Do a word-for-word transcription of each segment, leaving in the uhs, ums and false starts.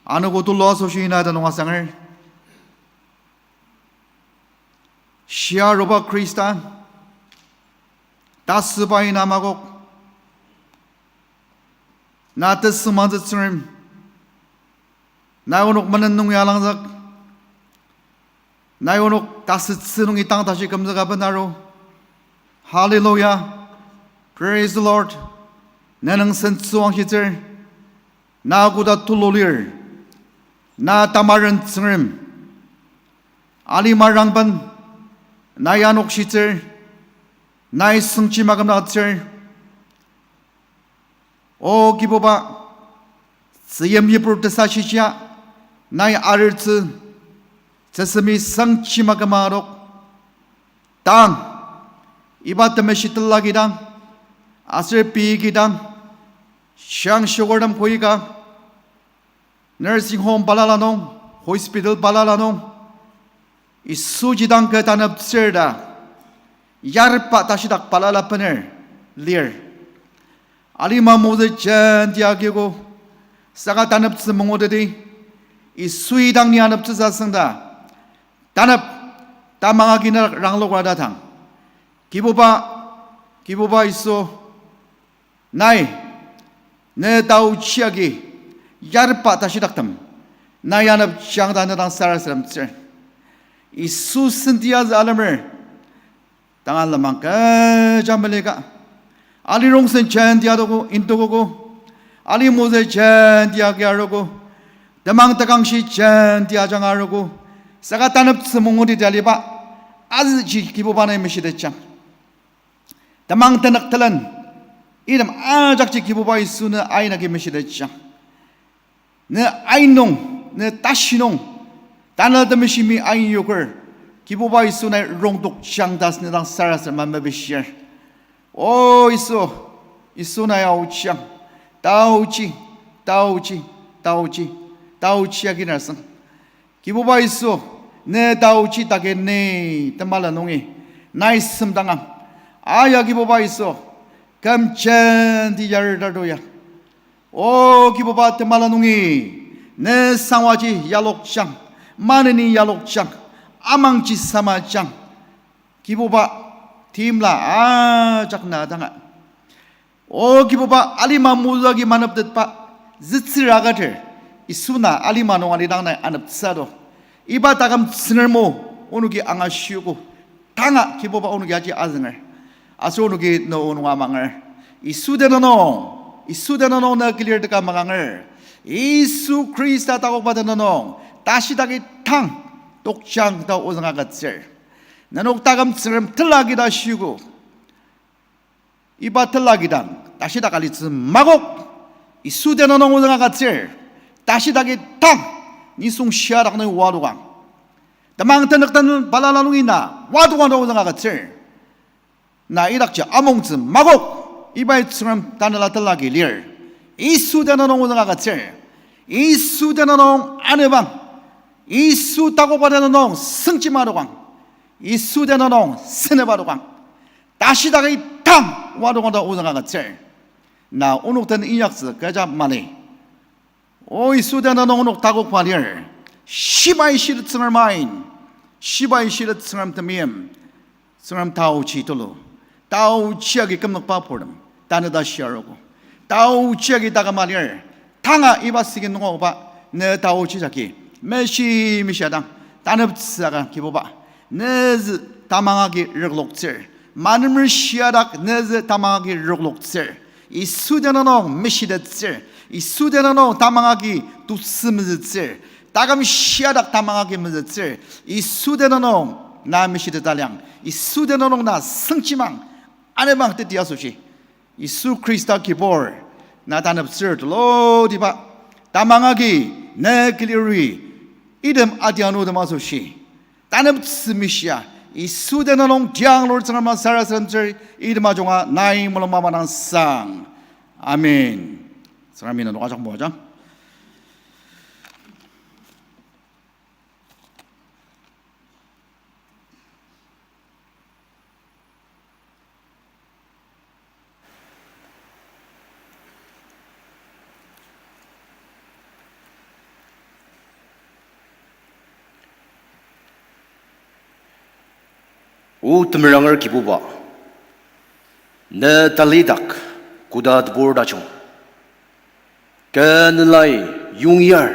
Anogo tulu asoshi na tenüng asanger. Shia aruba Khrista, tasüba ina makok. Na tesüngmangtsü Tsüngrem, nai onok menen nung ya langzük, nai onok tasütsü nungi tang tashi kümzüka benaru. Hallelujah. Praise the Lord. Nenüng sentsüwangshitsür. Na koda tulu lir. Na tamaren Tsüngrem. Alima rangben, nai anogoshitsür, nai süngji makümdaktsür. O Kibuba, tzüyim yipru tesashishia, nai arertsü, tsüsemi süngji maküma adok. Tang, iba temeshi tela kidang, aser pei kidang, shiang shiokertem koika, nursing home balala nung, hospital balala nung, Yisu jidang kü taneptsür ta, yarba tashidak balala bener lir. Alima mozü jenti agiogo, saka taneptsü manguteti, Yisui dang ni aneptsüsa süngda, tanep, tamang agi na rangloka ta tang. Kibuba, Kibuba Yisu, nai, ne taochi agi, yarba tashidaktem, nai anepjang ta ne dang sarasademtsür. Yisu senti azü alemer, tanga lenmang kecha melika. Ali rongsen jenti adogo, indokogo. Ali mozü jenti agi arogo. Temang tekangshi jenti ajanga arogo. Saka taneptsü mangutetaliba, azüji Kibuba nai meshitetjang. Temang tenük telen, item ajakji Kibuba Yisu ne ain agi meshitetjang. Ne ain nung, ne tashi nung, Tanela Temeshimi ain yoker, Kibuba Yisu nai rongtokjang ta sünü dang sarasadema mepishir. O Yisu, Yisu nai aochiang, taochi, taochi, taochi, taochi agi narsang. Kibuba Yisu, ne taochi takin ni temela nungi nai semdangang. Aya Kibuba Yisu, küm jenti yarartato ya. O Kibuba, temela nungi ne sangwaji yalokjang, maneni yalokjang, amangji samajang. Kibuba, timla ajak na danga. O Kibuba, alima mozü agi maneptetba, zütsüra agater, Yisu na alima nung alidang nai aneptsü ado. Iba taküm Tsüngrem o, onoki angashiogo. Tanga Kibuba onoki aji azünger. Aser onoki ne o nung amanger. Yisu tenüng nung, Yisu tenüng nung ne kilir teka makanger. Yisu Khrista takokba tenüng nung, tashidaki tang, tokjang ta ozüng agütsür. Nenok taküm Tsüngrem tela kida shiogo. Iba tela kidang, tashidak alitsü makok, Yisu tenüng nung ozüng agütsür, tashidaki tang, nisung shiadak nung wadokang. Temang tenük tenüng balala nungi na, wadokang ta ozüng agütsür. Na idakji amongtsü makok, ibai Tsüngrem tanela tela ki lir. Yisu tenüng nung ozüng agütsür. Yisu tenüng nung anebang. Yisu takokba tenüng nung süngjima dokang. Yisu tenüng nung seneba dokang. Tashidaki tang wadokang ta ozüng agütsür. Na onok den inyaktsü kecha mali. O Yisu tenüng nung onok takokba lir. Shibai shitet Tsüngrem ain. Shibai shitet Tsüngrem temeim. Tsüngrem taochi tulu. Taochi agi kümnokba purtem. Tanü ta shia arogo. Taochi agi taküm alir. Tanga iba sikin nungoba. Ne taochi jagi meshi meshia dang taneptsü aka Kibuba. Ne zü tamang agi rükloktsür. Manemer shiadak ne zü tamang agi rükloktsür. Yisu tenüng nung meshitettsür. Yisu tenüng nung tamang agi tusü mezütsür. Taküm shiadak tamang agi mezütsür. Yisu tenüng nung na meshiteta liang. Yisu tenüng nung na süngjimang. Anebang teti asoshi. Yisu Khrista Kibur, na taneptsür tulutiba, tamang agi ne kiliri, item adianu tem asoshi, taneptsü meshia, Yisu tenüng nung tiang lur Tsüngrem sarasademtsür, item ajunga nai mulung mapa dang sang. Amen. Tsüngremi nenok ajak moajang. O temeranger Kibuba, ne talidak koda tebur tajung, kü nelai yongyar,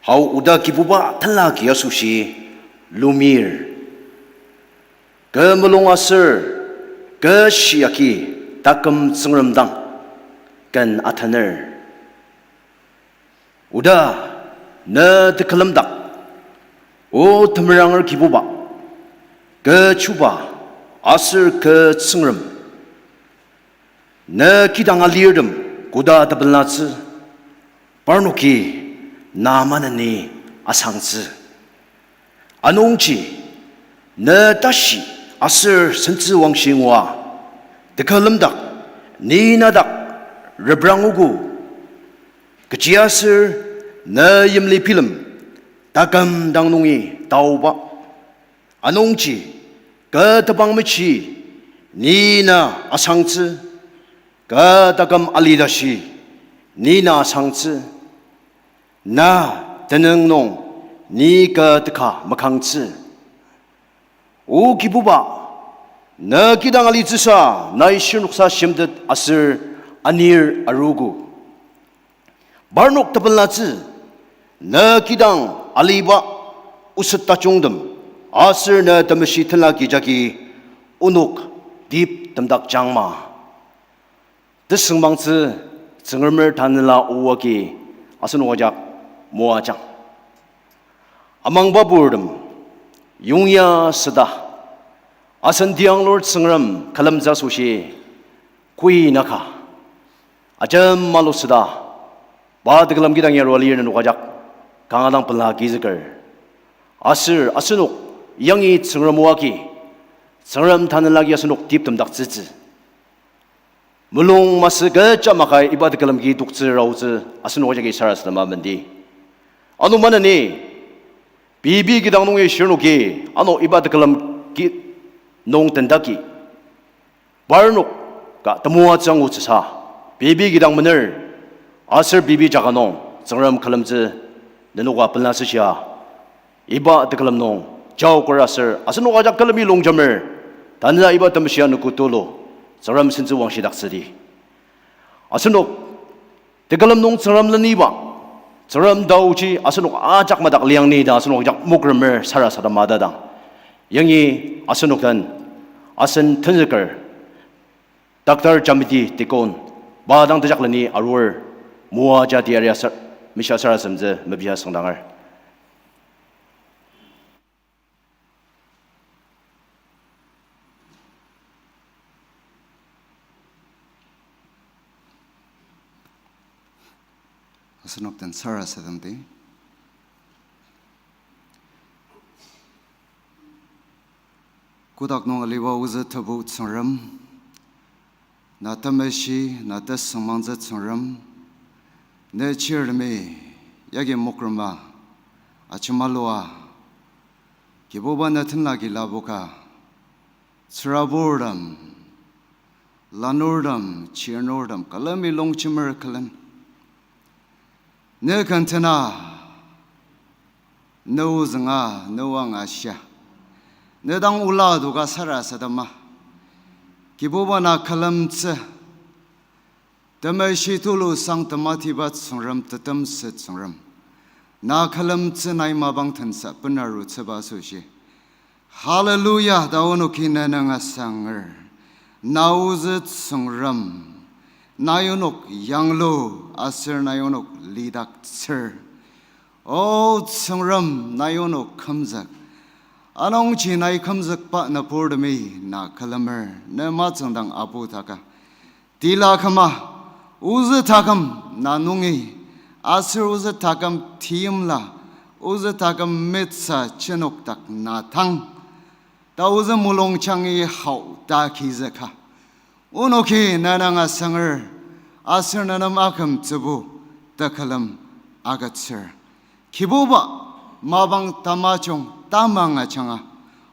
hao oda Kibuba tenla ki asoshi lumir, kü mulung aser kü shiaki taküm Tsüngrem dang ken atener. Oda, ne tekülemdak, O temeranger Kibuba, kü chuba aser kü Tsüngrem, ne kidang alirtem koda tebenlatsü, parnoki na maneni asangtsü. Anungji, ne tashi aser sentsü wangshi ngua, tekülemdak, ni na dak reprangogo, kechiaser ne yimli bilem taküm dang nungi taoba. Anungji, kü tebang mechi ni na asangtsü, kü taküm alitashi ni na asangtsü, na tenüng nung ni kü teka makangtsü. O Kibuba, ne kidang alitsüsa nai shirnoksa shimtet aser anir arogo. Parnok tebenlatsü, ne kidang aliba oset tajungtem, aser ne temeshi tenla ki jagi onok tip temdakjangma. Tesüngmangtsü Tsüngremer tanela o agi asenok ajak moajang. Amangba purtem, yongya süda, asen tianglur Tsüngrem külemtsü asoshi, koi naka, ajemalu süda, pa tekülem kidang yarua lir nenok ajak kanga dang pela agizüker. Aser asenok yangi Tsüngrem o agi, Tsüngrem tanela agi asenok tip temdaktsütsü. Mulung masü kecha makai iba tekülem ki toktsür aotsü asenok ajaki sarasadema mendi. Ano maneni, pei pei kidang nungi shirnoki, ano iba tekülem ki nung tendaki, parnok ka temoatsü angutsüsa, pei pei kidang mener, aser pei pei jaka nung Tsüngrem külemtsü nenoka pela süshia, iba tekülem nung jaoker aser asenok ajak külemi longjemer, tanü iba temeshia nüko tulu, Tsüngrem sentsü wangshidaktsüdi. Asenok tekülem nung Tsüngrem leniba, Tsüngrem taoji asenok ajak madak liang ni ta asenok ajak mokremer sarasadema tadang, yangi asenok den asen tenzüker Doctor Jamidi Deacon, pa dang tejakleni arur, moaja tiaria sar-, mishia sarasademtsü mepia süngdanger. Asenok den sarasademdi. Kotak nung aliba ozü Tebu Tsüngrem, na temeshi, na tesüngmangtsü Tsüngrem, ne chirtemi yagi mokrema, ajemalua, Kibuba na tenla ki lapoka, tsüraburtem, lanurtem, chirnurtem, külemi longjemer külen. Ne ken tena, ne ozünga, ne oang ashia, ne dang ola adoka sarasadema, Kibuba na külemtsü, temeshi tulu sang tematiba Tsüngrem, tetemsü Tsüngrem, na külemtsü nai mapang tensa benarutsüba asoshi, Hallelujah, ta onoki ne nung asanger. Na ozü Tsüngrem, nai onok yanglu, aser nai onok lidaktsür. O Tsüngrem, nai onok kümzük. Anungji nai kümzükba nüburtemi na külemer, ne matsüngdang apu taka. Tila küma, ozü taküm na nungi, aser ozü taküm teimla, ozü taküm metsa jenokdak na tang, ta ozü mulung jangi hao ta kizüka. Onoki ne nung asanger, aser ne nem akümtsübo tekülem agütsür. Kibuba, mapang tamajung tamang ajanga,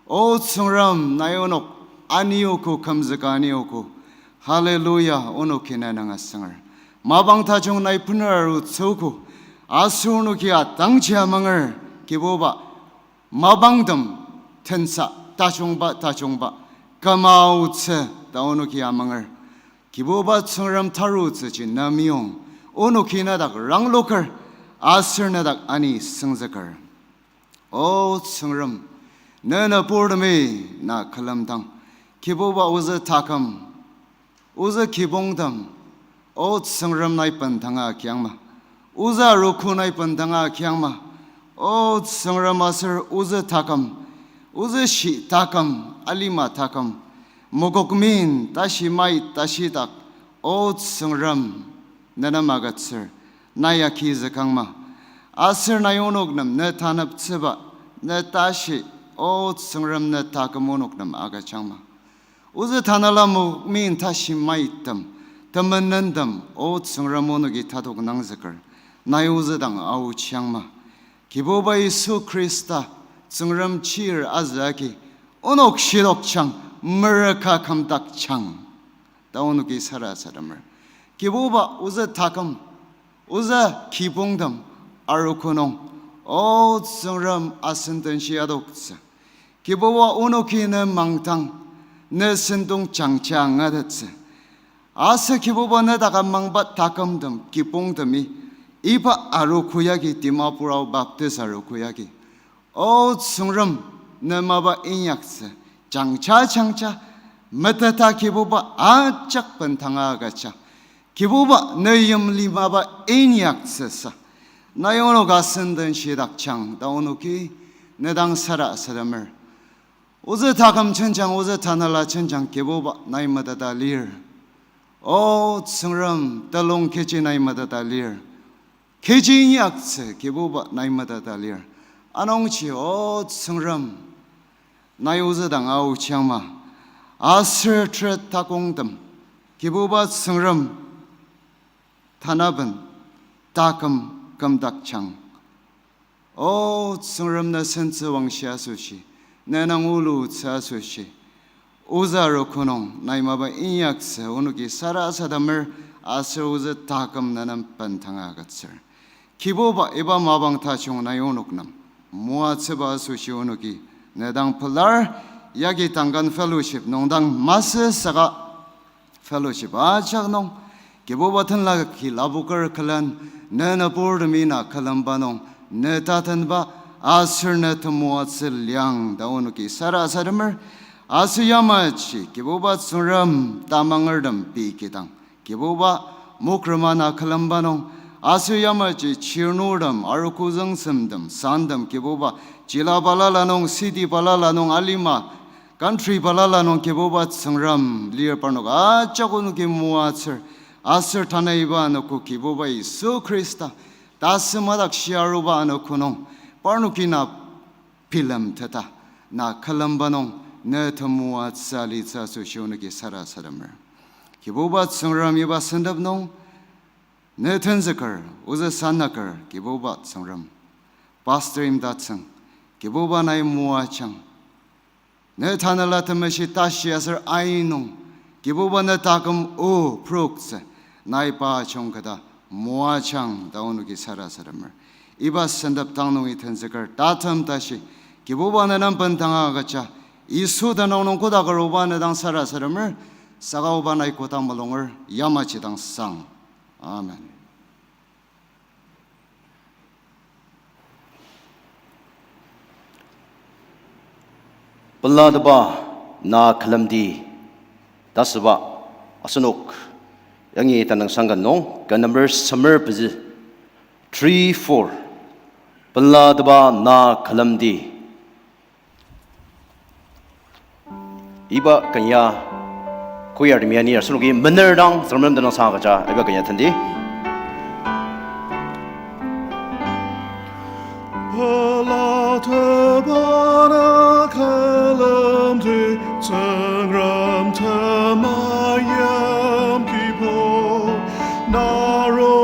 O Tsüngrem, nai onok aniogo, kümzüka aniogo. Hallelujah, onoki ne nung asanger. Mapang tajung nai bener arutsüogo, aser onoki atangji amanger, Kibuba, mapangtem tensa tajungba tajungba küma aotsü ta onoki amanger. Kibuba Tsüngrem tarutsüji nem yong, onoki nedak rangloker, aser nedak ani süngzüker. O Tsüngrem, ne nüburtemi na külemdang, Kibuba ozü taküm, ozü kibongtem, O Tsüngrem nai bendanga kiangma, ozü arogo nai bendanga kiangma, O Tsüngrem aser ozü taküm, ozü shi taküm, alima taküm, mokokmin tashi mai tashidak, O Tsüngrem, ne nem agütsür, nai agizükangma. Aser nai onok nem ne taneptsüba, ne tashi, O Tsüngrem ne taküm onok nem agüjangma. Ozü tanela mokokmin tashi maitem, temenentem, O Tsüngrem onoki tatok nangzüker, nai ozü dang aochiangma. Kibuba Yisu Khrista, Tsüngrem chir azü agi, onok shidokjang, merüka kümdakjang ta onoki sarasademer. Kibuba ozü taküm, ozü kibongtem, arogo nung, O Tsüngrem asen denshi adoktsü. Kibuba onoki ne mangdang, ne sentong jangja angatettsü. Aser Kibuba ne dak amangba takümtem, kibongtemi, iba arogo yagi Dimapur Ao Baptist arogo yagi, O Tsüngrem, ne mapa inyaktsü, jangja jangja, meteta Kibuba ajak bendanga agüja. Kibuba ne yimli mapa inyaktsüsa, nai onok asen den shidakjang ta onoki ne dang sarasademer. Ozü taküm jenjang, ozü tanela jenjang Kibuba nai meteta lir. O Tsüngrem, telung kechi nai meteta lir. Kechi inyaktsü Kibuba nai meteta lir. Anungji O Tsüngrem, nai ozü dang aochiangma. Aser tret takongtem, Kibuba Tsüngrem, tanaben taküm kümdakjang. O Tsüngrem, ne sentsü wangshi asoshi, ne nang ulutsü asoshi, ozü arogo nung nai mapa inyaktsü onoki sarasademer, aser ozü taküm ne nem bendanga agütsür. Kibuba, iba mapang tajung nai onok nem moatsüba asoshi onoki ne dang pelar, yagi Duncan Fellowship nung dang masü saka fellowship ajak nung, Kibuba tenla ki lapoker külen, ne nüburtemi na külemba nung, ne tatenba, aser ne temoatsü liang ta onoki sarasademer, aser yamaji Kibuba Tsüngrem tamangertem pei kidang, Kibuba mokrema na külemba nung, aser yamaji chirnurtem, arogo züngsemtem, santem, Kibuba, jila balala nung, city balala nung, alima country balala nung Kibuba Tsüngrem lir parnok ajak onoki moatsür, aser tanü iba anogo Kibuba Yisu Khrista, tasü madak shia aruba anogo nung, parnoki na bilemteta, na külemba nung, ne temoatsü alitsü asoshi onoki sarasademer. Kibuba Tsüngrem, iba sentep nung, ne tenzüker, ozü sanaker, Kibuba Tsüngrem, Pastor Imdatsüng, Kibuba nai moajang. Ne Tanela Temeshi tashi aser ain nung, Kibuba ne taküm o proktsü, nai pa ajungketa moajang ta onoki sarasademer. Iba sentep dang nungi tenzüker tatem tashi, Kibuba ne nem bendanga agüja, Yisu tenüng nung kotak aruba ne dang sarasademer, saka oba nai kotak mulunger, yamaji dang sang. Amen. Pelateba na külemdi ta asüba asenok yangi tenüngsang ka nung, ka number semer pezü, three four. Pelateba na külemdi. Iba kanya choir temi anir asenoki mener dang Tsüngrem tenüngsang agüja iba kanya tendi. Pelateba na külemdi, Tsüngrem temayim Kibu, naro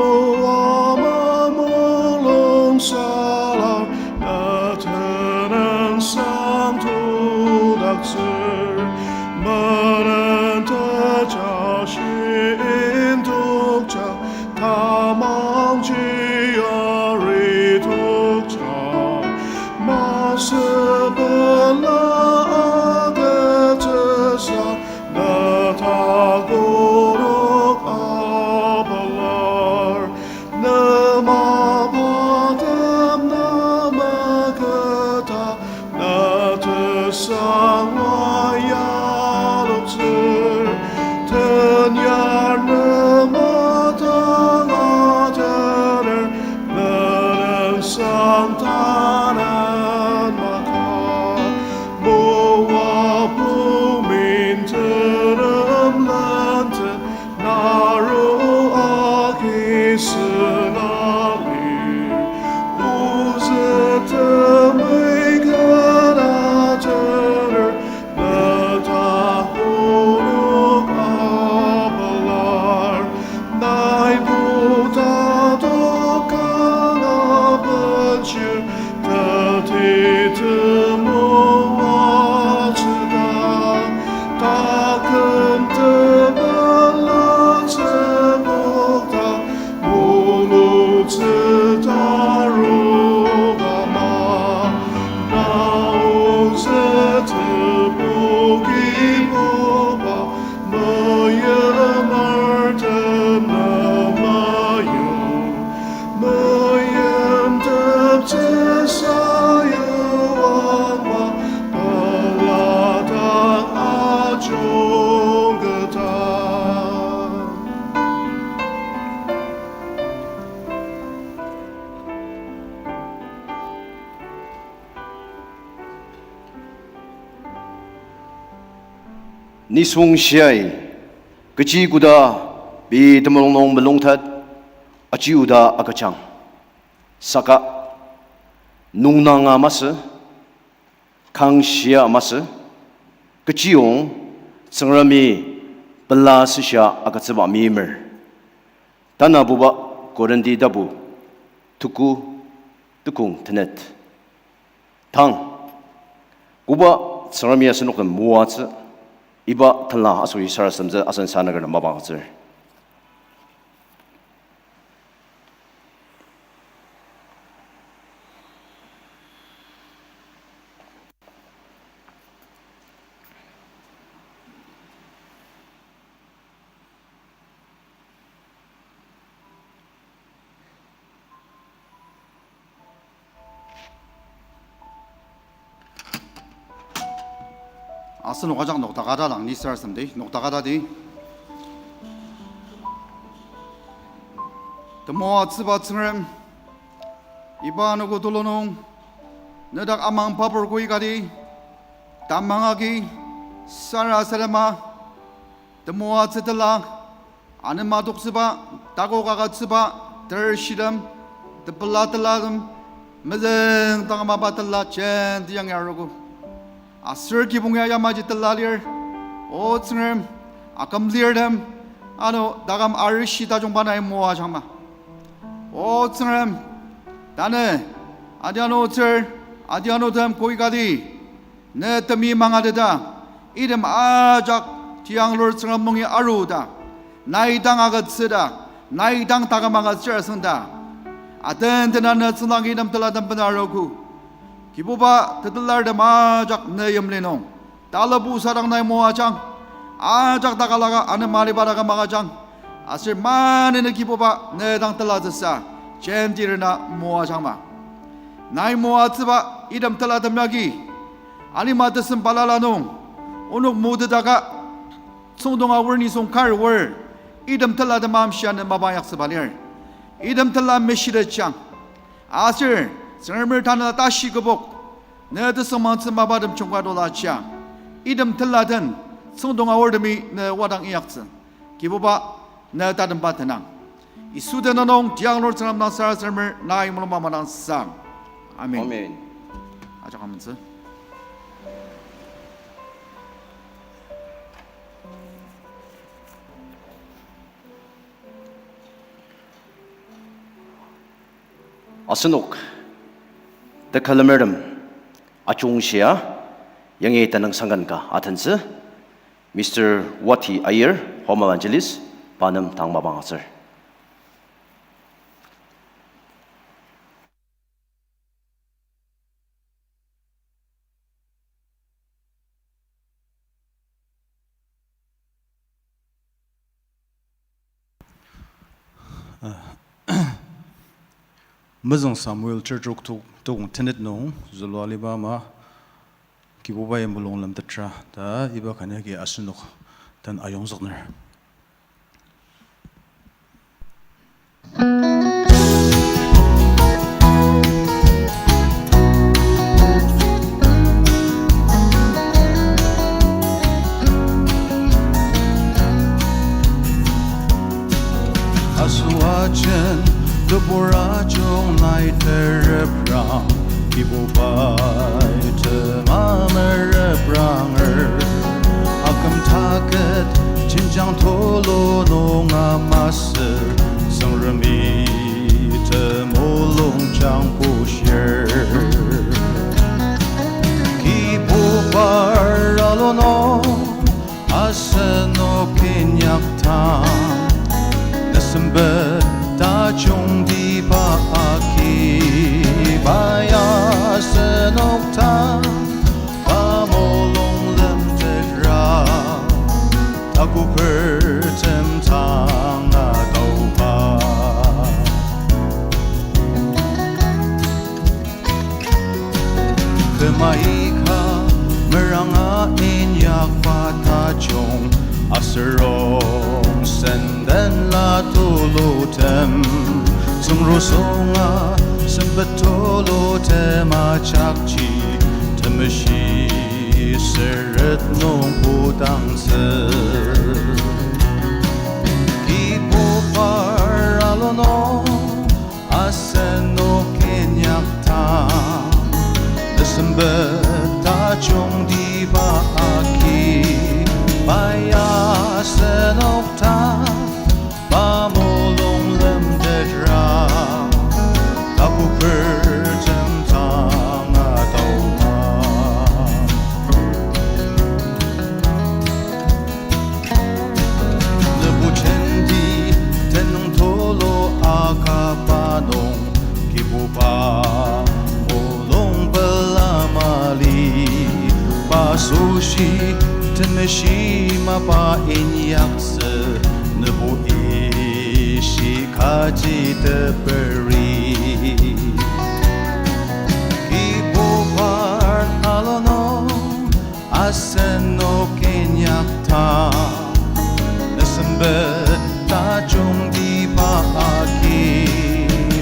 ama mulung salar, na tenüngsang tudaktsür, menen tejashi indokja, tamangji ari tokja, masü pela Tanü maka, Moab pumin tenem lante, naru agi senali, ozü temei kena tener, neta onok apelar, nai buta dokana benshir, teti temoatsüda, taküm tepela tsübokta, muluktsü tarukama, naotsü tebok iboba, meyimer tenema yong, meim teptsü sayuangba, peladak ajungketa. Nisung shiai, kechi koda pei temulung nung melungtet, aji oda agüjang. Saka nungnanga masü, kangshia masü, kechiyong Tsüngremi pela süshia agütsüba meimer. Tanabuba Korinti tapu tuku tukong tenet. Tang, koba Tsüngremi asenok den moatsü, iba tenla asoshi sarasademtsü asen sanaker nem mapang agütsür. Asenok ajak noktakata dang nisar semdi, noktakata di. Temoatsüba Tsüngrem, iba anogo tulu nung, nedak amang papur koikati, tamang agi, sarasadema, temoatsü tela, anema toktsüba, takok agütsüba, tershitem, tepela telatem, mezüng tangmaba tela jenti yangi arogo. Aser kibong ya yamaji tela lir, O Tsüngrem, akümlirtem, ano taküm arishi tajungba nai moajangma. O Tsüngrem, tanü, adianu tsür, adianutem koikati, ne temi mangateta, item ajak tianglur Tsüngrem nungi aruta, nai dang agütsüta, nai dang taküm agütsür asüngta, atentena ne tsüngdangi item telatem bena arogo. Kibuba tetelartem ajak ne yimli nung talebu sadang nai moajang, ajak takalaka anema aliba taküm agüjang, aser maneni Kibuba ne dang telatsüsa, jentirena moajangma. Nai moatsüba item telatem yagi, alima tesem balala nung, onok motetaka, tsüngdong aor nisung kar aor, item telatem amshia ne mapa inyaktsüba lir. Item tela meshitetjang. Aser, Tsüngremer tanela tashi kübok, ne tesüngmangtsü mapatem jungka tula jia. Item tela den, tsüngdong aortemi ne wadang inyaktsü. Kibuba, ne tatemba tenang. Yisu tenüng nung tianglur Tsüngrem dang sarasademer nai mulung mamalang sang. Amen. Amen. Ajak amentsü. Asenok tekülemertem ajungshia yangi tenüng sangken ka atentsü, Mister Wati Aier, Home Evangelist, pa nem tang mapang agütsür. Mezüng Samuel church tok, tok, tukong tenet nung zülua aliba ama Kibubai mulung lemtetra ta iba kanyagi asenok den ayongzükner. Nung nai tereprang, Kibubai tema merepranger. Aküm taket jenjang tulu nung amasü, Tsüngremi temulungjang bushir. Kibuba alu nung asenok inyaktang, nesempet tajungtiba agi, pai asenok dang pa mulung lemtetra, takoker temdang ataoba. Temaika meranga inyakba tajung, aser rong senden la tulutem, tsüngrusonga sempet tulutem ajakji, temeshi seret nung pudangtsü. Kibuba alu nung asenok inyakdang, nesempet tajungtiba agi, pai asenok dang pa mulung lemtetra, takoker temdang ataoba. Nebu jenti tenüng tulu akaba nung, Kibuba mulung pela mali, pa asoshi temeshi mapa inyaktsü, nebu ishi kaji teperi. Kibuba alu nung asenok inyakdang, nesempet tajungtiba agi,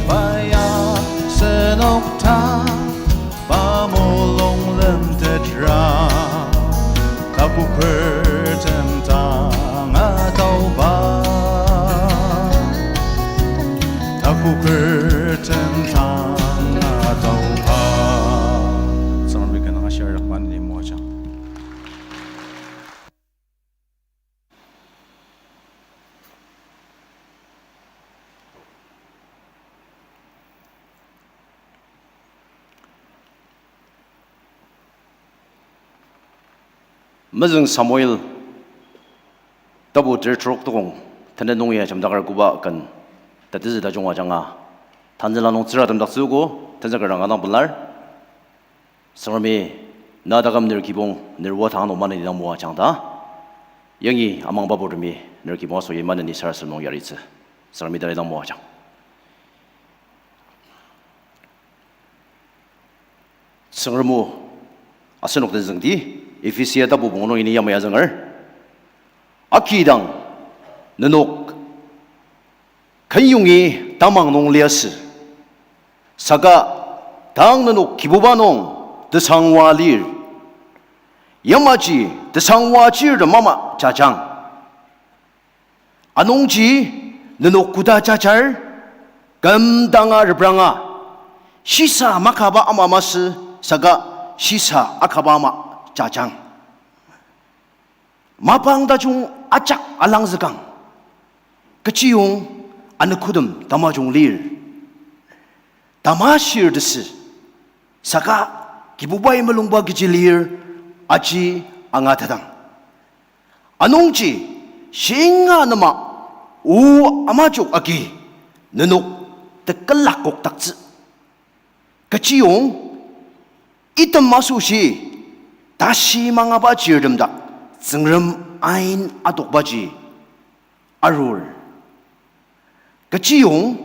pai asenok dang pa mulung lemtetra, takoker temdang ataoba, takoker temdang ataoba. Tsüngremi kanga shirak maneni moajang. Mezüng Samuel, tapu ter trok tukong, tenet nung ya jamdakar koba ken, tetezü tajung ajanga, tanzüla nung tsüra temdaktsüogo, tenzüker dang adang pelar. Tsüngremi, na taküm ner kibong, ner wa tang nung maneni dang moajang ta. Yangi amangba purtemi, ner kibong asoshi maneni sarasadem nung yaritsü. Tsüngremi tali dang moajang. Tsüngrem o, asenok den züngdi, Ephesia tapu pungu nung ini yamai azünger. Akidang, nenok kenyongi tamang nung liasü. Saka tang nenok Kibuba nung tesangwa lir. Yamaji tesangwa chirtem ama jajang. Anungji nenok koda jajar, kümdanga repranga, shisa makaba ama masü, saka shisa akaba ama jajang. Mapang tajung ajak alangzükang. Kechiyong anogotem tamajung lir. Tamashir tesü. Saka Kibubai mulungba kechi lir aji angatetang. Anungji shinga nema o amajok agi nenok tekülak kokdaktsü. Kechiyong item asoshi tashi mangaba chirtem dak Tsüngrem ain adokbaji arur. Kechiyong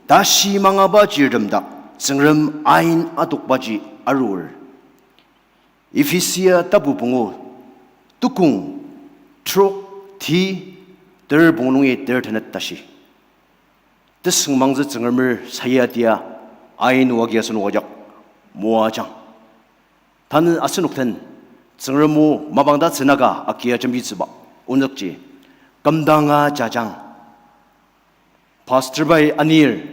tashi mangaba chirtem dak Tsüngrem ain adokbaji arur. Ephesia tapu pungu, tukong, trok, ti, ter pungu nungi ter tenet tashi. Tesüngmangtsü Tsüngremer sayatia ain o agi asenok ajak moajang. Tanü asenok den Tsüngrem o mapang tatsünaka akia jembitsüba onükji kümdanga jajang. Pastor bai anir,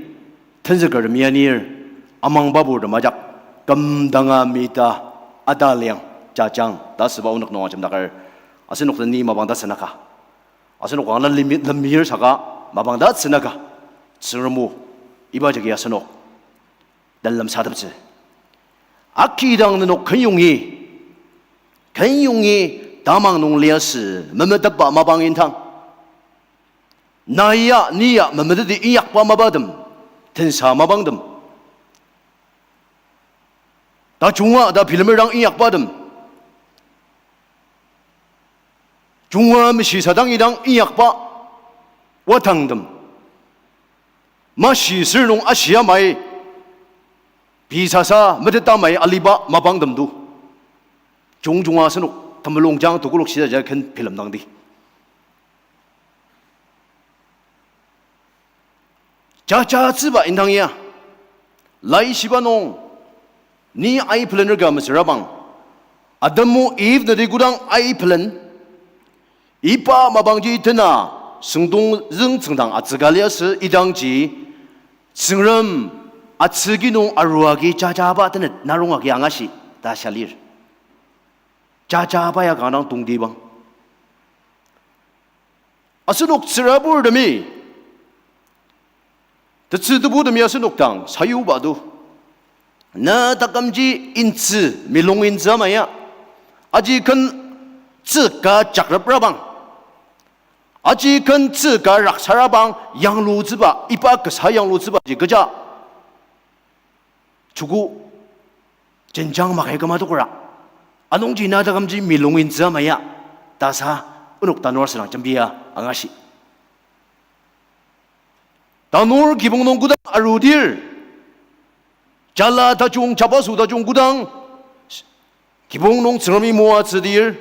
Tenzükertem ya nir, amangba purtem ajak, kümdanga mita, ata liang, jajang, ta asüba onük nung ajemdaker, asenok den ni mapang tatsünaka. Asenok kanga lemi-, lemir saka, mapang tatsünaka. Tsüngrem o, iba jagi asenok den lemsateptsü. Akidang nenok kenyongi, kenyongi tamang nung liasü memetepba mapang indang. Na ya, ni ya memeteti inyakba mapatem, tensa mapangtem. Tajunga ta bilemer dang inyakbatem. Junga meshisadang idang inyakba watangtem. Mashi sür nung ashia mai, pei sasa meteta mai aliba mapangtem do. Jungjunga asenok temulungjang tekolak shisaja ken bilemdangdi. Jajatsüba indang ya, laishiba nung, ni aipelen rika mesürabang, Adam o Eve nati kodang aipelen, iba mapangji tena süngdong züng tsüngdang atsüka liasü idangji, Tsüngrem atsüki nung arua agi jajaba tenet narong agi angashi ta shia lir. Jajaba ya kanga dang tongtibang. Asenok tsüraburtemi, tetsü tebutemi asenok dang sayuba do. Na takümji intsü, milong intsü ama ya, aji ken tsüka jakreprabang, aji ken tsüka raksarabang yanglutsüba, iba kasa yanglutsübaji kecha, chuku jenjang makai küma tokra. Anungji na takümji milong intsü ama ya, ta sa onok tanur asüdang jembia angashi. Tanur kibong nung kodang arudir, jala tajung, jabaso tajung kodang kibong nung Tsüngremi moatsüdir,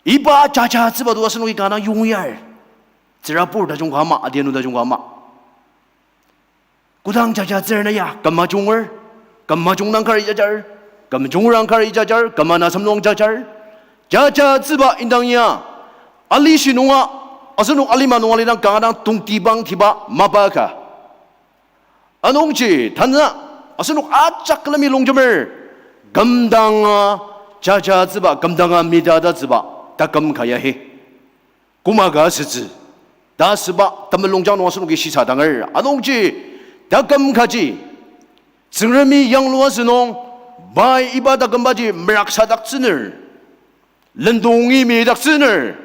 iba jajatsüba do asenoki kanga dang yongyar. Tsürabur tajung ka ama, adianu tajung ka ama, kodang jajatsür na ya, küm ajunger, küm ajung dang kari jajar, küm jungrang kari jajar, küm ana semnung jajar. Jajatsüba indang ya, alishi nunga, asenok alima nunga lidang kanga dang tongtibang tiba mapa ka. Anungji tanü asenok ajak külemi longjemer, kümdanga jajatsüba, kümdanga mitatatsüba taküm ka ya hi. Koma ka asütsü ta asüba temulungjang nung asenoki shisa danger. Anungji taküm kaji Tsüngremi yanglua asünung, pai iba takümbaji meraksadaktsüner, lendongi midaktsüner.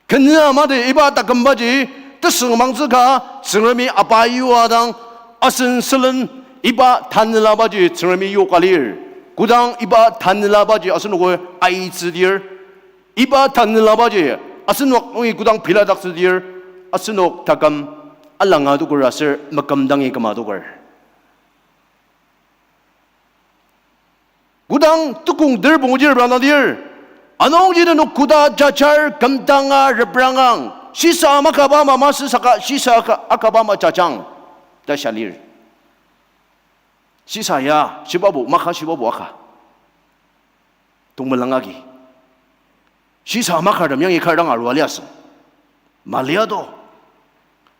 Kenü amadi iba takümbaji tesüngmangtsü ka Tsüngremi apa yua dang asen sülen iba tanelabaji Tsüngremi yoka lir. Kodang iba tanelabaji asenoki aitsüdir, iba tanelabaji asenok nungi kodang biladaktsüdir, asenok taküm alanga toker aser mekümdangi küma toker. Kodang tukong ter pungu jir brana dir, anungji nenok koda jajar kümdanga reprangang, shisa makaba ama masü saka shisa aka-, akaba ama jajang ta shia lir. Shisa ya shibabu maka, shibabu aka. Tongmelang agi shisa makartem yangi kar dang arua liasü. Malia do.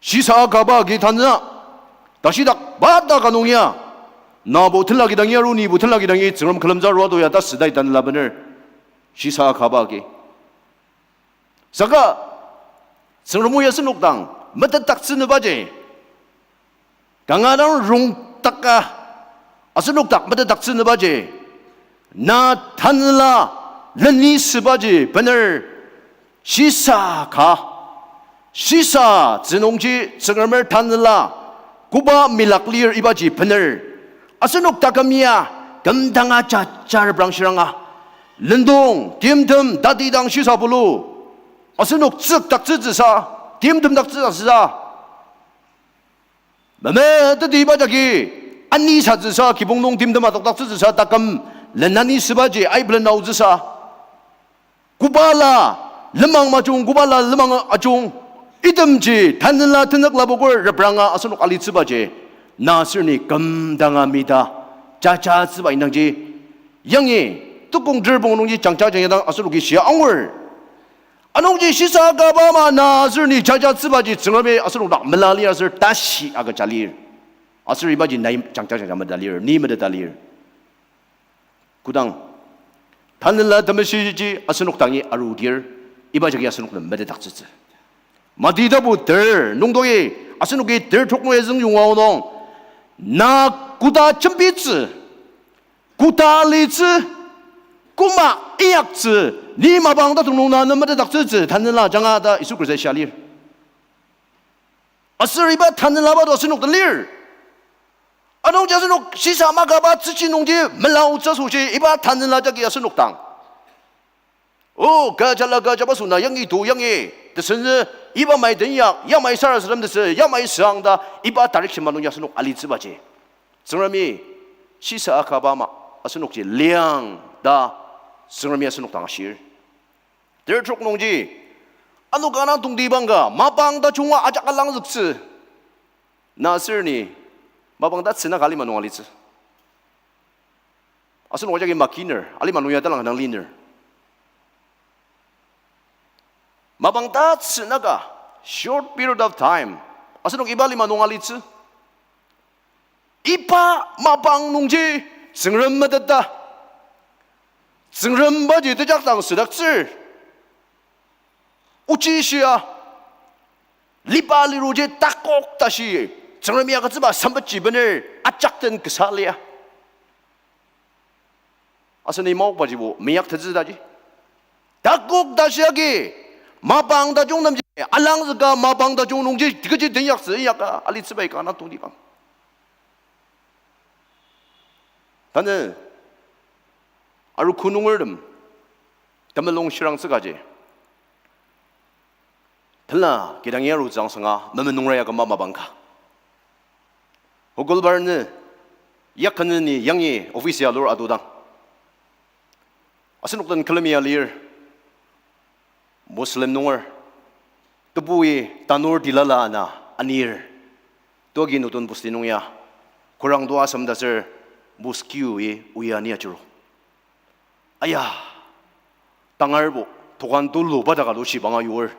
Shisa akaba agi tanü, tashidak bata ka nung ya, nabo tenla kidang ya ru, nibo tenla kidang ya Tsüngrem külemtsü arua do ya ta südai tanela bener. Shisa akaba agi. Saka Tsüngrem o ya asenok dang metetdaktsünübaji, kanga dang rongtaka asenok dak metetdaktsünübaji, na tanela leni sübaji bener shisa ka, shisa tsünungji Tsüngremer tanela koba milak lir ibaji bener. Asenok taküm ya kümdanga jajar reprang shiranga, lendong, timtem, tatidang shisa pulu, asenok tsükdaktsütsüsa, timtemdaktsütsüsa, memeteti iba jagi anisatsüsa, kibong nung timtem adokdaktsütsüsa, taküm lenani sübaji aiblen aotsüsa, kobala lenmang majung, kobala lenmang ajung, itemji tanela tenük lapoker repranga asenok alitsübaji, na aser ni kümdanga mita jajatsüba indangji, yangi tukong ter pungu nungji jangja jangja dang asenoki shia angur. Anungji shisa akaba ama na aser ni jajatsübaji Tsüngremi asenok dak mela lir aser tashi agüja lir. Aser ibaji nai jangja jangja meda lir, ni meteta lir. Kodang Tanela Temeshiji asenok dangi arudir, iba jagi asenok nem metetdaktsütsü. Mati tapu ter nungdoki, asenoki ter trok nung ezüng yonga aonung, na koda jembitsü, koda alitsü, koma inyaktsü, ni mapang tajung nung na nem metetdaktsütsü, Tanela ajanga ta Yisu Khrista shia lir. Aser iba Tanelaba to asenok den lir. Anungji asenok shisa makaba tsüchi nungji melaotsü asoshi iba Tanela jagi asenok dang, o, kü jala kü jaba süna yangi to yangi, tesünü, iba mai den yak, yamai sarasadem tesü, yamai süang ta, iba direction ma nungji asenok alitsübaji, Tsüngremi shisa akaba ama asenokji liang ta Tsüngremi asenok dang ashir. Ter trok nungji, ano kanga tongtibang ka, mapang tajunga ajak alangzüktsü. Na aser ni, mapang tatsüka alima nung alitsü. Asenok ajaki makiner, alima nung ya talang dang liner. Mapang tatsüka, short period of time, asenok iba lima nung alitsü. Iba mapang nungji Tsüngrem meteta, Tsüngrembaji tejakdang südaktsür. Ochi shia, liba liruji takok tashi, Tsüngremi agütsüba sempetji bener ajak den kasa lia. Asen imokbajibo meyaktettsü taji, takok tashi agi, mapang tajung nemji alangzüka, mapang tajung nungji kechi tenyaktsü inyaka alitsübai kanga tongtibang. Tanü arogo nungertem temulung shirangtsü kaji, tenla kidang yarutsü angsanga memenungra ya küma mapang ka. Hukulbar nü, yakünü ni yangi office ya lur atudang, asenok den külemi ya lir, Muslim nunger, tebui tanur tilala ana anir, tuagi nutun bosti nung ya, kurang tua asem ta ser, mosque-i oya ni ajuru. Aya, tangarbo, tokan tulu ba daka lushi banga yur.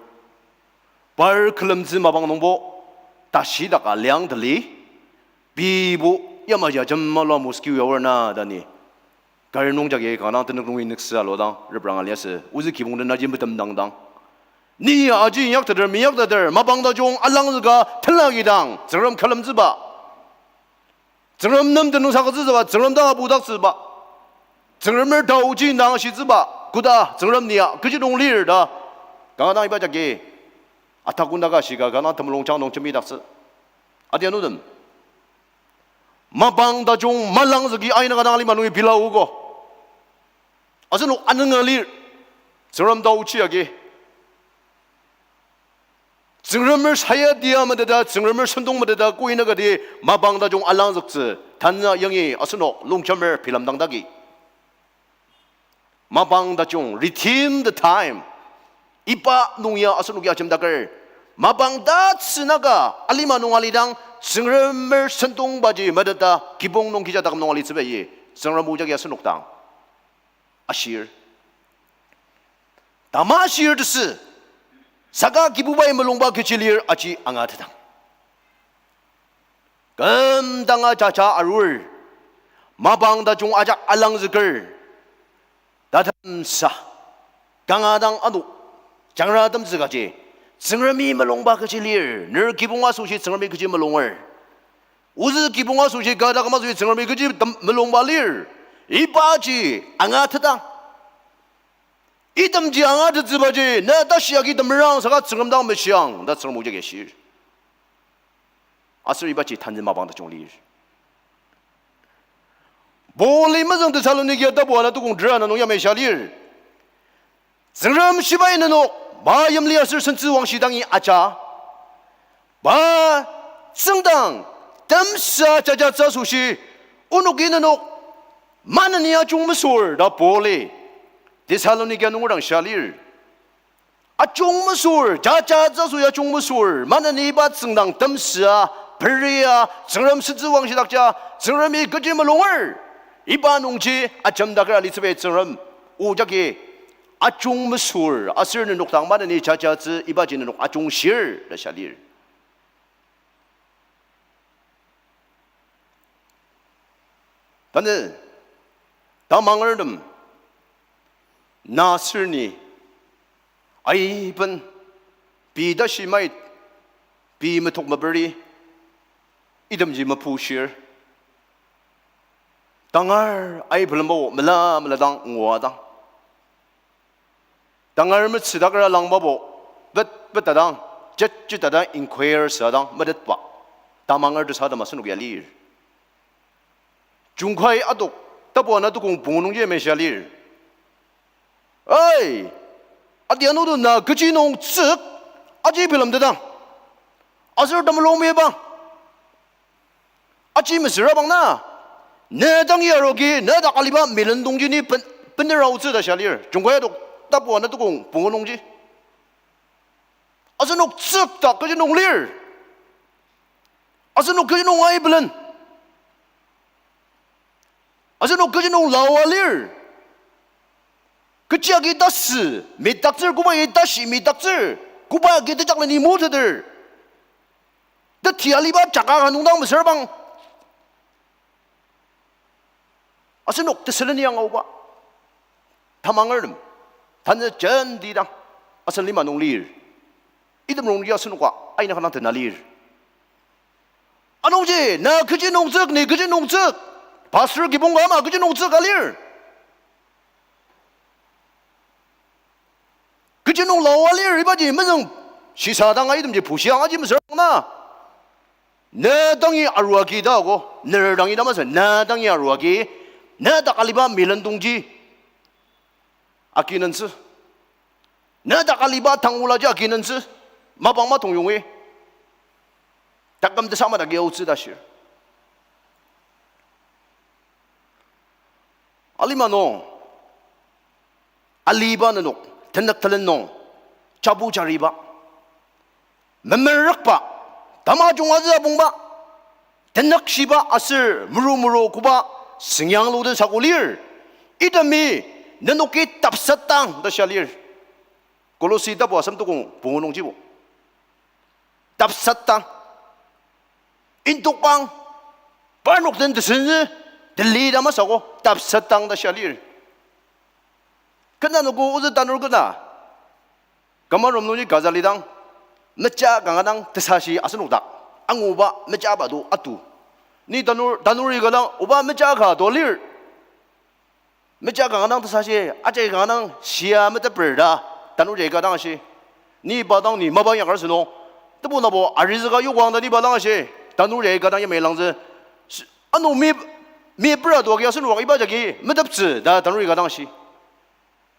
Par külemtsü mapang nungbo, tashi daka liang tali, pibo, yamaji ajem malua mosque-i oya aor na ta ni kar nung jagi kanga tenük nungi nüksa aludang repranga liasü, ozü kibong den aji metemdangdang, ni aji inyakteter meinyakteter mapang tajung alangzüka tenla kidang Tsüngrem külemtsüba, Tsüngrem nem tenüngsang agütsütsüba, Tsüngrem dang abudaktsüba, Tsüngremer taoji nangshitsüba, koda Tsüngrem nia kechi nung lir ta kanga dang iba jagi atakondaka shika kanga dang temulungjang nung jembidaktsü. Adianutem, mapang tajung malangzüki aina kanga dang alima nungi bilaogo. Asenok anünga lir, Tsüngrem taochi agi, Tsüngremer sayadia meteta, Tsüngremer sentong meteta, koinaka di mapang tajung alangzüktsü, tanü yangi asenok longjemer bilemdangdaki, mapang tajung, redeem the time. Iba nung ya asenoki ajemdaker, mapang tatsünaka alima nung alidang, Tsüngremer sentongbaji meteta kibong nung kija taküm nung alitsübaji, Tsüngrem o jagi asenok dang ashir. Tamashir tesü, saka Kibubai mulungba kechi lir aji angatetang, kümdanga jaja arur, mapang tajung ajak alangzüker, tatemsa, kanga dang ano jangratemtsü kaji, Tsüngremi mulungba kechi lir, ner kibong asoshi Tsüngremi kechi mulunger, ozü kibong asoshi kü taküm asoshi Tsüngremi kechi tem- mulungba lir, ibaji angatetang. Itemji angatettsübaji na tashi agi temerang saka Tsüngrem dang meshiang ta Tsüngrem o jagi ashir. Aser ibaji tanü mapang tajung lir. Pauli mezüng Thessalonika tapu ana tukong tera ana nung yamai shia lir, Tsüngrem shibai nenok, pa yimli aser sentsü wangshi dangi aja, pa tsüngdang temsa jajatsü asoshi, onoki nenok maneni ajung mesür ta Pauli Thessalonika nunger dang shia lir. Ajung mesür, jajatsü asoshi ajung mesür, maneni iba tsüngdang temsa, peria, Tsüngrem sentsü wangshidakja, Tsüngremi kechi mulunger, iba nungji ajemdaker alitsübai Tsüngrem o jagi ajung mesür, aser nenok dang maneni jajatsü ibaji nenok ajungshir ta shia lir. Tanü, tamangertem, na aser ni, aiben, pei tashi mait, pei metok meperi, itemji mepushir. Tangar aibelembo mela mela dang ngua dang. Tangar metsüdakra langbabo, bet bet tadang, jet jet tadang inquire sadang metetba. Tamanger tesadem asenok ya lir. Jungkai adok, tapu ana tukong pungu nungji meshia lir. Ai, ati ano do na kechi nung tsük, aji bilemtetang. Aser temulung mibang. Aji mesüra bang na, ne dangi aruagi, ne dak aliba milen tongji ni pen-, benera aotsü ta shia lir. Jungkai adok, tapu ana tukong pungu nungji. Asenok tsükta kechi nung lir. Asenok kechi nung aibelen. Asenok kechi nung laoa lir. Kechi agi tasü, mitaktsür, koba agi tashi, mitaktsür, koba agi tejakleni muteter. Teti aliba jaka ka nung dang mesüra bang. Asenok tesülen yang aoba. Tamangertem. Tanü jenti dang. Asen lima nung lir. Item nungji asenoka aina kanga tena lir. Anungji, na kechi nung tsük, ni kechi nung tsük. Pastor kibong ka ama kechi nung tsük alir. Kechi nung laoa lir, ibaji mezüng shisadang itemji pushiang aji mesüra na. Ne dangi aruagi ta ako, ner dangi ta masü, ne dangi aruagi, ne dak aliba milen tongji akinentsü. Ne dak aliba tangulaji akinentsü. Mapang matong yongi. Taküm tesama dagi aotsü ta shir. Alima nung, aliba nenok, tenük telen nung, jabu jariba, memerükba, tamajung azü abongba, tenükshiba aser meru meru koba sengyanglu den sako lir. Itemi nenoki tapsetang ta shia lir. Kolosi tapu asem tukong pungu nungjibo. Tapsetang. Indokang. Parnok den tesenü teli ta masü ako tapsetang ta shia lir. Kena noko ozü tanur kena. Kamarom nungji kaza lidang, meja kanga dang tesashi asenok dak anguba mejaba do atu. Ni tanur, tanuri ka dang oba meja ka do lir. Meja kanga dang tesashi, aji kanga dang shia meteper ta tanur jai ka dang ashi. Ni pa dang ni mapa yakar sünung. Tebu nabo arizüka yokwang ta ni pa dang ashi. Tanur jai ka dang yamai langzü. Ano mi, mi pera do agi asenok iba jagi meteptsü ta tanuri ka dang ashi.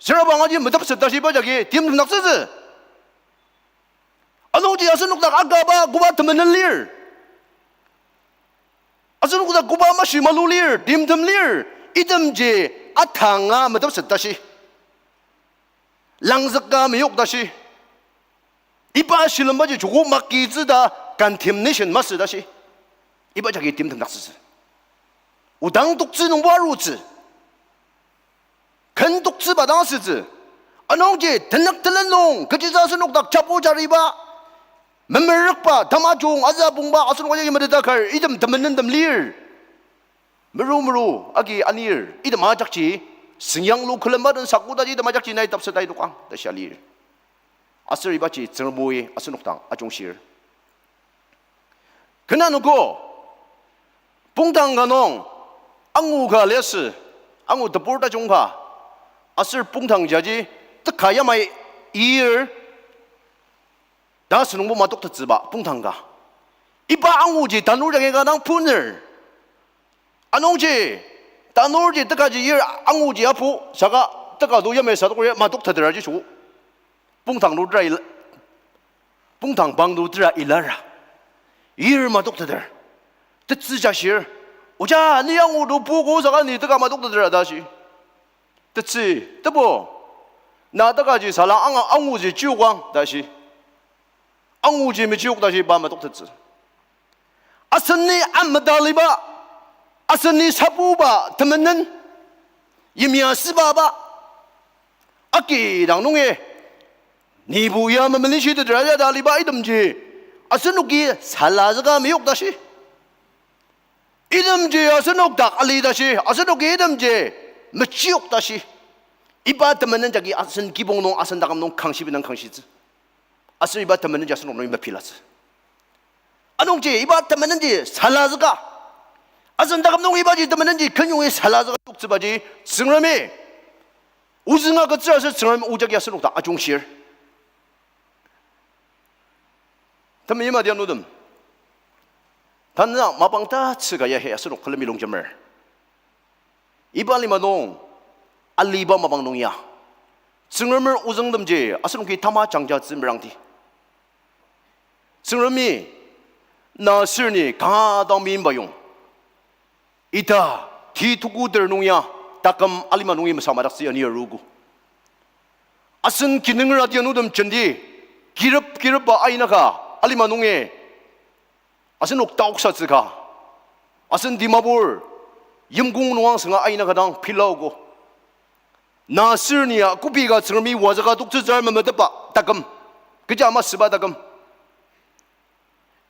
Sürabang aji metepset tashi iba jagi timtem naktsütsü. Anungji asenok dak akaba koba temenen lir. Asenok dak koba mashi malu lir, timtem lir. Itemji atanga metepset tashi. Langzüka meyok tashi. Iba shilembaji joko makitsü ta condemnation masü tashi. Iba jagi timtem naktsütsü. Odang toktsü nungbo arutsü. Ken toktsüba dang asütsü. Anungji tenük telen nung kechisa asenok dak jabu jariba, memerükba, tamajung azü abongba, asenok ajaki meteta kar, item temenen tem lir. Meru meru agi anir, item ajakji sengyanglu külemba den sakodaji item ajakji nai tapset tai tokang ta shia lir. Aser ibaji Tsüngrem bui asenok dang ajungshir. Kena noko, pongtang ka nung, angu ka liasü, angu tebur tajung ka, aser pongtang jaji teka yamai ir, ta asünungbo matoktettsüba pongtang ka. Iba anguji tanur jagi ka dang puner. Anungji, tanurji tekaji ir anguji apu, saka teka do yamai sadokri matokteter aji sho. Pongtang lu tera il-, pongtang bang lu tera ilara. Ir matokteter. Tetsü jashir. Oja, ni angu do puko saka ni teka matokteter ta shi. Tetsü, tebu. Na tekaji sala anga anguji chiokang ta shi. Anguji mechiok ta shi pa matoktettsü. Aseni amedaliba, aseni sabuba temenen, yimya sübaba, Aki dang nungi, nibo ya memelenshiteter ajada aliba itemji, asenoki salazüka meyok tashi. Itemji asenok dak ali tashi, asenoki itemji mechiyok tashi. Iba temenen jagi asen kibong nung, asen taküm nung kangshibinang kangshitsü. Aser iba temenen ji asenok nungi mepilatsü. Anungji iba temenen ji salazüka, asen taküm nung ibaji temenen ji kenyongi salazüka yoktsübaji Tsüngremi ozüng agütsür aser Tsüngrem o jagi asenok dang ajungshir. Temeim adianutem, tanü mapang tatsüka ya he asenok külemi longjemer. Iba lima nung, aliba mapang nung ya, Tsüngremer ozüngtemji asenoki tama jangjatsü merangdi. Tsüngremi, na sürni kanga dang meimba yong, ita, ti tuku ter nung ya, taküm alima nungi mesa madaktsü ya ni aruogo. Asen kinunger adianutem jenti, kirep kirepba ainaka alima nungi asenok taoksatsü ka, asen Dimapur yimkong nung angsanga ainaka dang pilaogo. Na sürni ya kobi ka Tsüngremi wazüka toktsütsür memetetba taküm, kecha masüba taküm.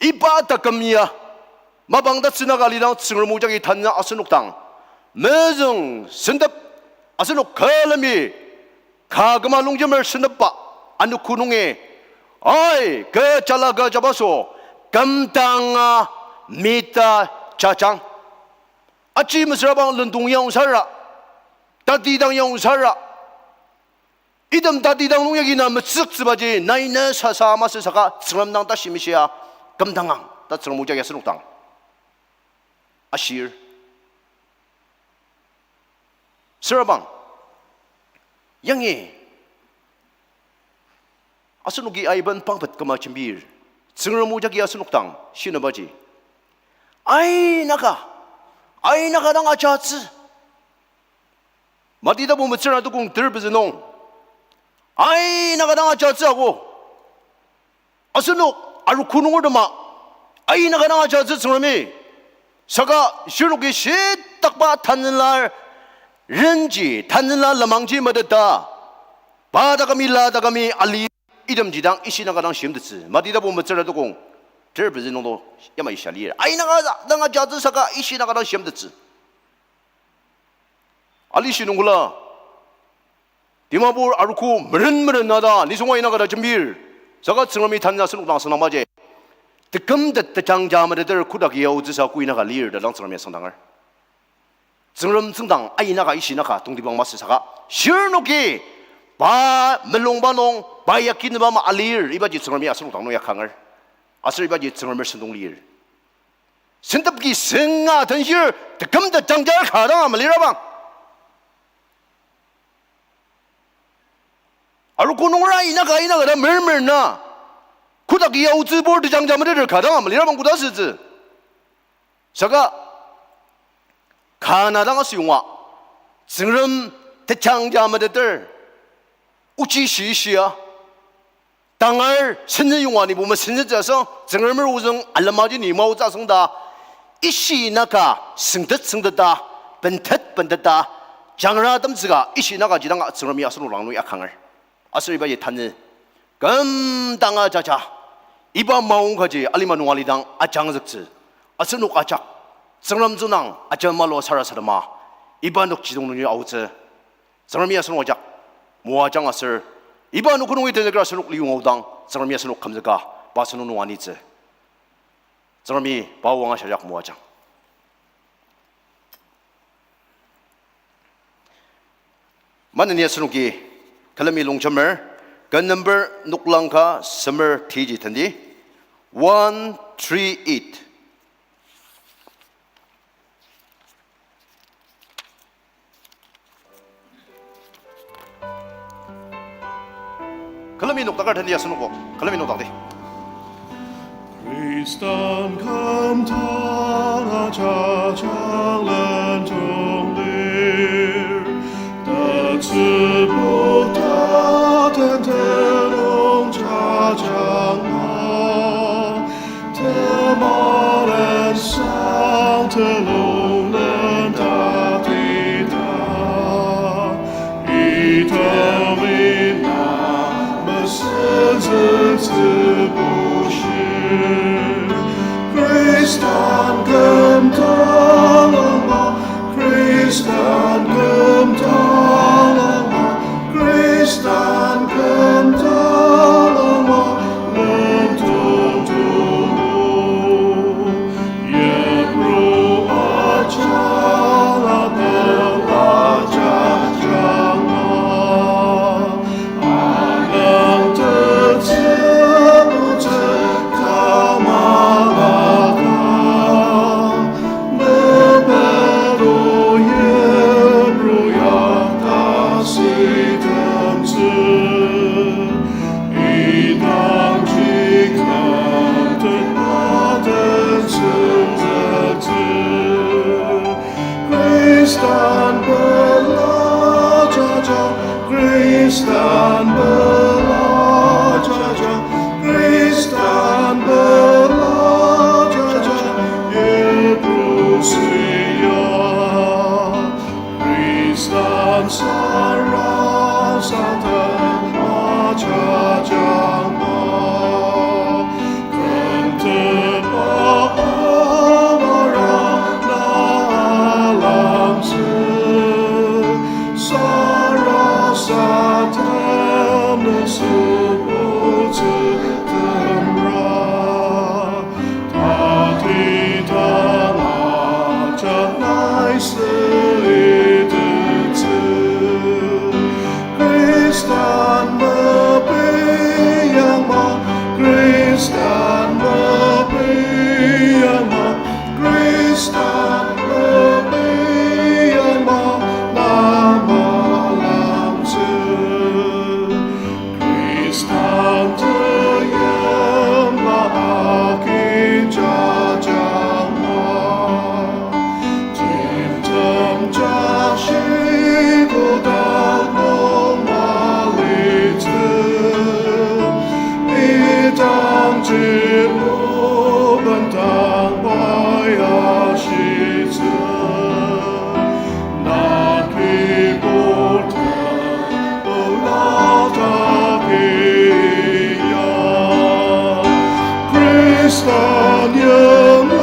Iba taküm ya mapang tatsüka lidang Tsüngrem o jagi tanü asenok dang mezüng sentep, asenok külemi ka küma longjemer sentepba anogo nungi, ai, kü jala kü jabaso, kümdanga mita jajang. Aji mesüra bang lendong yaongsara, tatidang yaongsara, item tatidang nung yagi na metsüktsübaji nai ne sasa masü saka Tsüngrem dang tashi mishia kümdangang ta Tsüngrem o jagi asenok dang ashir. Sürabang, yangi asenoki aiben pangpet küma jembir, Tsüngrem o jagi asenok dang shinabaji, ainaka, ainaka dang ajatsü. Mati tapu metsüra tukong ter pezü nung, ainaka dang ajatsü ako. Asenok arogo nunger tema, ainaka dang ajatsü Tsüngremi. Saka shirnoki shitakba tanela renji, tanela lenmangji meteta, pa takümi la takümi ali itemji dang ishinaka dang shimtettsü. Mati tapu metsüra tukong ter pezü nungdo yamai shia lir. Ainaka dang ajatsü saka ishinaka dang shimtettsü. Alishi nungkula, Dimapur arogo meren meren nata nisung ainaka ta jembir. Saka Tsüngremi tanü asenok dang asüngdang maji, tekümtet tejangja meteter kodak yaotsüsa koinaka lir ta dang Tsüngremi asüngdanger. Tsüngrem tsüngdang ainaka ishinaka tongtibang masü saka, shirnoki pa melungba nung pa yakinüba ama alir, ibaji Tsüngremi asenok dang nung yakanger. Aser ibaji Tsüngremer sentong lir. Sentepki senga tenshir, tekümtet jangjar ka dang ama lirabang. Arogo nungera inaka inaka ta mermer na, kodak yaotsübur tejangja meteter ka dang ama lirabang koda sütsü. Saka, kana dang asüyonga, Tsüngrem tejangja meteter, ochi shishia, tangar senzü yonga nibo mesenzütsü asüng, Tsüngremer ozüng alemaji ni maotsü asüng ta, ishinaka süngtet süngteta, bentet benteta, jangra temtsüka ishinaka jidanga Tsüngremi asenok dang nung yakanger. Aser ibaji tanü, kümdanga jaja, iba maongkaji alima nung alidang ajangzüktsü, asenok ajak Tsüngrem tsüngdang ajemalu sarasadema, iba nokjidong nungi aotsü. Tsüngremi asenok ajak moajang aser, iba anogo nungi tenzüker asenok liyonga aodang Tsüngremi asenok kümzüka, pa asenok nung anitsü. Tsüngremi pa o angashijak moajang. Maneni asenoki külemi longjemer, ken number noklang ka semer tiji tendi, one three eight. Külemi nokdaker tendi asenok o, külemi nokdakdi. Khristan kümdanga jajanglen junglir, tatsübo taten tenüng jajanga, temalen sang telunglen tatita, itali Khristan küm talangma, Khristan küm talangma, Khristan küm talangma, lendong tulu. Yipru ajala pela jajangma. Anang tetsü otsü kamalaka. Mepedo Yipru yakta sitemtsü. Idangji kümtet aten senzüktsü. Khristan pela jaja, Khristan pela jaja, Khristan pela jaja, Yipru sia. Khristan sarasadema jajangma. Kümtetba amara na alangzü, sarasadem ne süpotsü temra. Tati tala janai süitettsü. Khristan mepiyangma, Khristan mepiyangma, Khristan mepiyangma, na malangzü. Khristan teyiemba agi jajangma. Timtem jashi kotak nung malitsü. Idangji o bendang pai ashitsü. Na kibong Khristan yimlangma,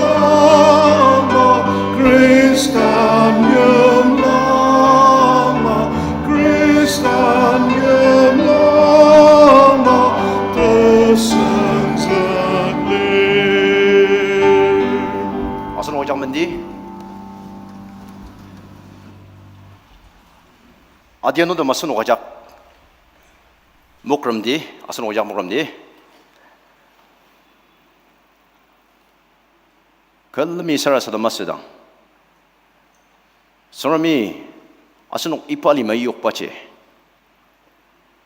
Khristan yimlangma, Khristan yimlangma, tesenzükli. Asenok ajak mendi. Adianu tem asenok ajak mokremdi, asenok ajak mokremdi. Külemi sarasadem asüdang, Tsüngremi asenok iba lima yokbaji,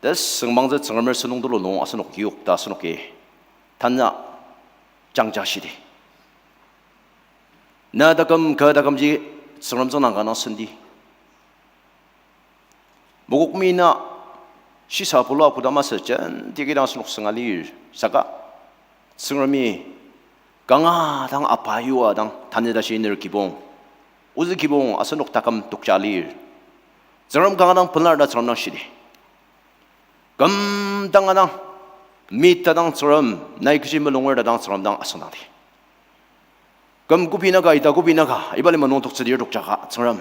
tesüngmangtsü Tsüngremer sentong tulu nung asenok yok ta asenoki tanü jangja shidi. Na taküm, kü takümji Tsüngrem tsüngdang kanga sendi. Mokokmi na shisa pula koda masü jenti kidang asenok sünga lir saka, Tsüngremi kanga dang apa yua dang tanü tashi ner kibong, ozü kibong asenok taküm tokja lir. Tsüngrem kanga dang pelar ta Tsüngrem dang shidi. Küm dang adang, mita dang Tsüngrem, nai kechi mulunger ta dang Tsüngrem dang asüngdangdi. Küm kobi naka, ita kobi naka, iba lima nung toktsüdir tokjaka Tsüngrem,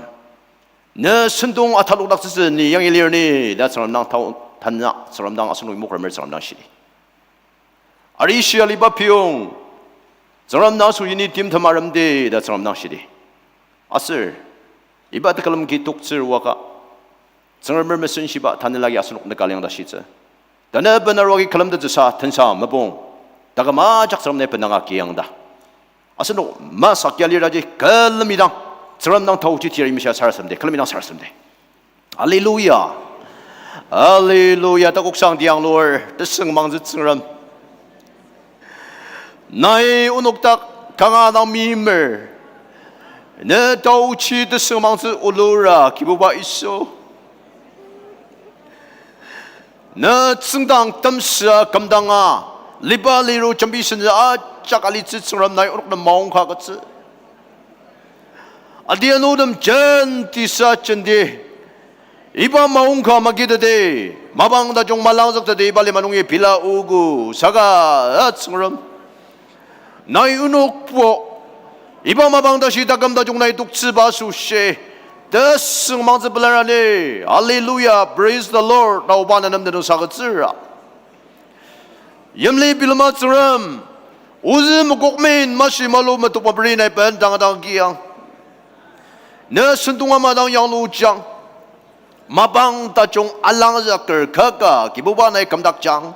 ne sentong atalokdaktsütsü ni yangi lir ni ta Tsüngrem dang tao tanü Tsüngrem dang asenok imokremer Tsüngrem dang shidi. Arishi aliba piyong, Tsüngrem na asoshi ni timtem aremdi ta Tsüngrem dang shidi. Aser iba tekülem ki toktsür waka, Tsüngremer mesenshiba tanelagi asenok nüka liang ta shitsü. Tanü benaruagi külemtettsüsa tensa mapang, taküm ajak Tsüngrem nai benanga kiang ta, asenok masak ya liraji külemi dang Tsüngrem dang taochi tiyar imishia sarasademdi, külemi dang sarasademdi. Hallelujah. Hallelujah. Takoksang tiang lur, tesüngmangtsü Tsüngrem, nai onok dak kanga dang meimer, ne taochi tesüngmangtsü olura Kibuba Yisu. Ne tsüngdang temsüa kümdanga, liba liru jembi sentsü ajak alitsü Tsüngrem, nai onok nem maongka agütsü. Adianutem jenti sa jenti, Iba maongka magitete, mapang tajung malangzüktete iba lima nungi pila ogo, saka, a Tsüngrem, nai onokbo iba mapang tashi taküm tajung nai toktsüba asoshi, tesüngmangtsü pelar ani. Hallelujah, praise the Lord, na oba nenem tenüng sagütsüra. Yimli bilema Tsüngrem, ozü mokokmen mashi malu metok maperi nai bendang dang kiang. Ne sentong ama dang yanglujang. Mapang tajung alangzüker kaka Kibuba nai kümdakjang.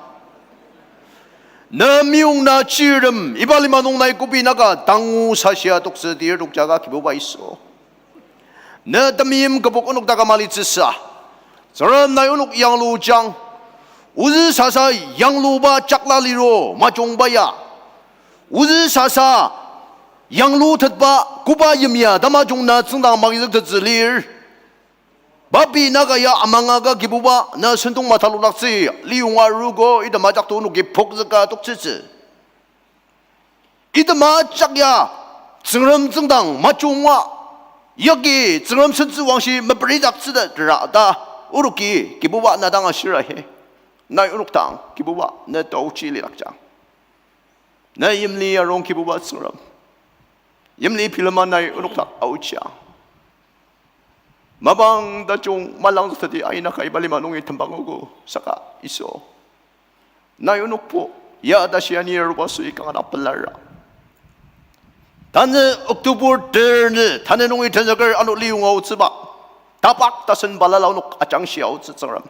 Ne meyong na chirem iba lima nung nai kobi naka tangu sashia toktsü tir tokjaka Kibuba Yisu, ne temeim kübok onok taküm alitsüsa, Tsüngrem nai onok yanglujang. Ozü sasa yangluba chakla liro majungba ya, ozü sasa yanglutetba koba yimya tamajung na tsüngdang magizüktettsü lir. Papi naka ya amangaka Kibuba na sentong mataludaktsü liyonga aruogo, item ajak to onoki pokzüka toktsütsü. Item ajak ya Tsüngrem tsüngdang majunga, yagi Tsüngrem sentsüwangshi meperidaktsütetera ta onoki Kibuba na dang ashir ahi. Nai onok dang Kibuba ne taochi lidakjang. Nai yimli arung Kibuba Tsüngrem, yimli bilema nai onok dak aochiang. Mapang tajung malangzükteti aina ka iba lima nungi tembangogo saka Yisu, nai onokbo ya tashi ani aruba süi kanga dang pelara. Tanü October ter nü tanü nungi tenzüker ano liyonga aotsüba, tapak tasen balala onok ajangshia aotsü Tsüngrem,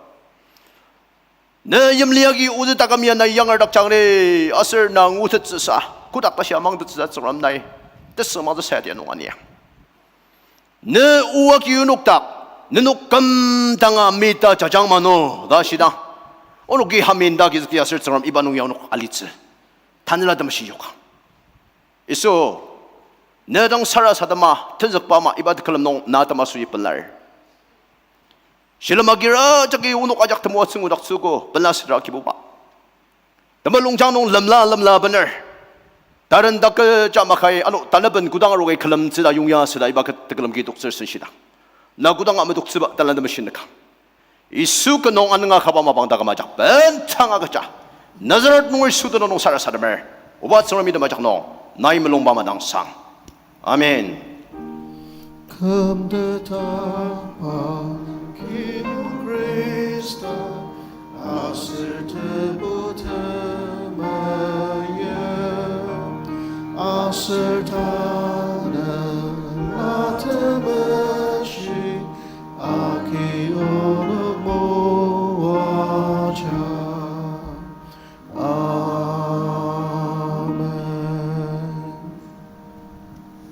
ne yimli agi ozü taküm ya nai yangerdak jangni, aser na ngutettsüsa, kotak tashi amangtettsüsa Tsüngrem nai tesüngmangtsü sadia nung ania. Ne o agi onok dak, nenok kümdanga mita jajang mano ta shidang, onoki haminda kizükti aser Tsüngrem iba nung ya onok alitsü. Tanela Temeshi yok, Yisu, ne dang sarasadema tenzükba ama iba tekülem nung na atema süi pelar. Shilem agira jagi onok ajak temoatsü ngudaktsüogo pela süra Kibuba, temulungjang nung lemla lemla bener, taren ta kecha makai ano tanaben kodang arogi külemtsü ta yongya süda iba ket tekülem ki toktsür senshidang, na kodanga metoktsüba Tanela Temeshi nükang. Yisu ka nung anünga kaba mapang taküm ajak bendang agüja, Nazareth nunger Yisu tenüng nung sarasademer, oba Tsüngrem item ajak nung nai mulungba madangsang. Amen. Kümtetba Kin Khrista, aser tebutem aya, aser ta